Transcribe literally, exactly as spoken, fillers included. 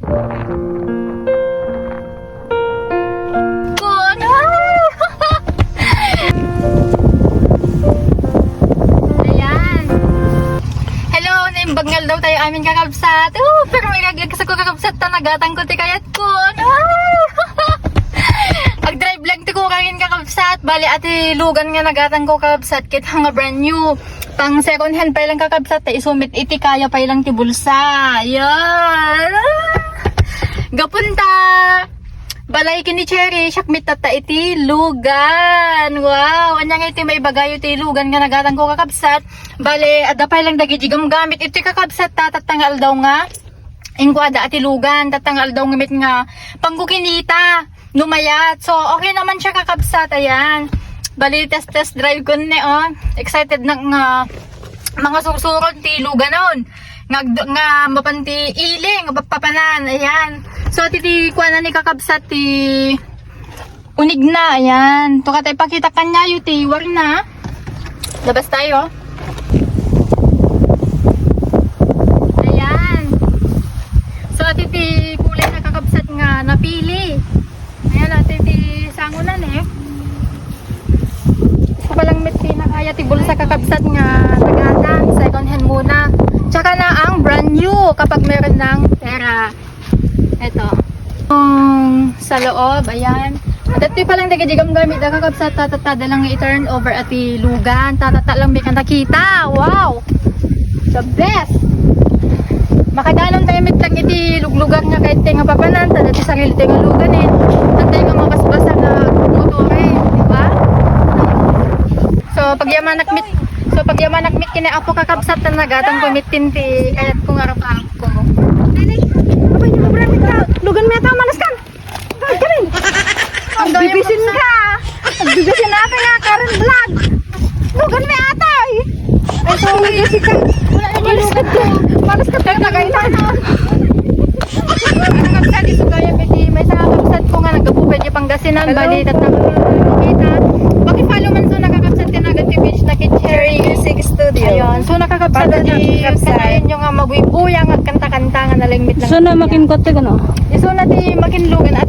Kuno! Ayan. Hello, naimbag nga aldaw tayo amin, kakabsat. Oh, pero may laglag sa ko, kakabsat, ta nagatang ko ti kayat ko. Kuno! Agdrive lang ti kurangin, kakabsat. Bali, ati lugan nga nagatang ko, kakabsat, kit nga brand new. Pang second hand pa lang, kakabsat, ta isumit iti kaya pa lang ti bulsa. Ayan. Gapunta. Balay ken ni Cherry, siak met tatta iti lugan. Wow, ania nga iti maibagayo ti lugan nga nagatang ko, kakabsat. Bale, adda pay lang dagiti gamgamit iti, kakabsat, ta tatta nga aldaw nga inkuada ati lugan, tatta nga aldaw nga met nga pangkukinita no mayat. So, okay naman siya, kakabsat, ayan. Bale, test test drive ko ni, oh. Excited na nga mga sursuron ti luganon. Nga, nga mapan ti ili nga papanan. Ayan. So, iti, iti kuana ni, kakabsat, ti unigna. Ayan. Tuka tayo pakita kanya yu ti warna. Labas tayo. Ayan. So, iti, iti kulay na, kakabsat, nga napili. Ayan, iti, iti sangunan eh. Gusto ko lang met pinakaya ti bulsa, kakabsat, nga nagatang, second hand muna. Tsaka na ang brand new kapag meron ng pera. Eto. Ang sa loob, ayan. Dati pa lang dagiti gamgamit da, kakabsat, tatta lang i-turn over ati lugan. Tatta lang met nga nakita. Wow! The best! Makadanon tayo met lang iti luglugar nga kayat tayo nga papanan, ta dati sarili tayo nga lugan eh. Antay nga mabasbasa nga motore, di ba? So, pagyamanak met, so, pagyamanak met ken ni Apo, kakabsat, ta nagatang ko met ti kayat ko nga rupaak ko. Dali. Abay, ni Abraham, ikaw. Lugan met ata, malas ka. Ay, kami. Ang bibisin ka. Ang bibisin natin nga, Karen Vlog. Lugan met ata eh. Ay, sorry. Bibisin ka. Wala na, malas ka. Malas ka, tayo na kayo na. Ano, kakabsat, isugayan met ti maysa nga kakabsat ko nga naggapu pay iti Pangasinan, bali, tatta kita. Paki-follow man so, kakabsat, ti nagan ti page na kay Cherry Music Studio. Ayun. So, kakabsat, Paano na, iti kakabsat? Kanayon nyo nga magbuybuya nga kanta-kanta nga nalingmit lang. So, na makinkot ti kuno? Isu na ti makinlugan at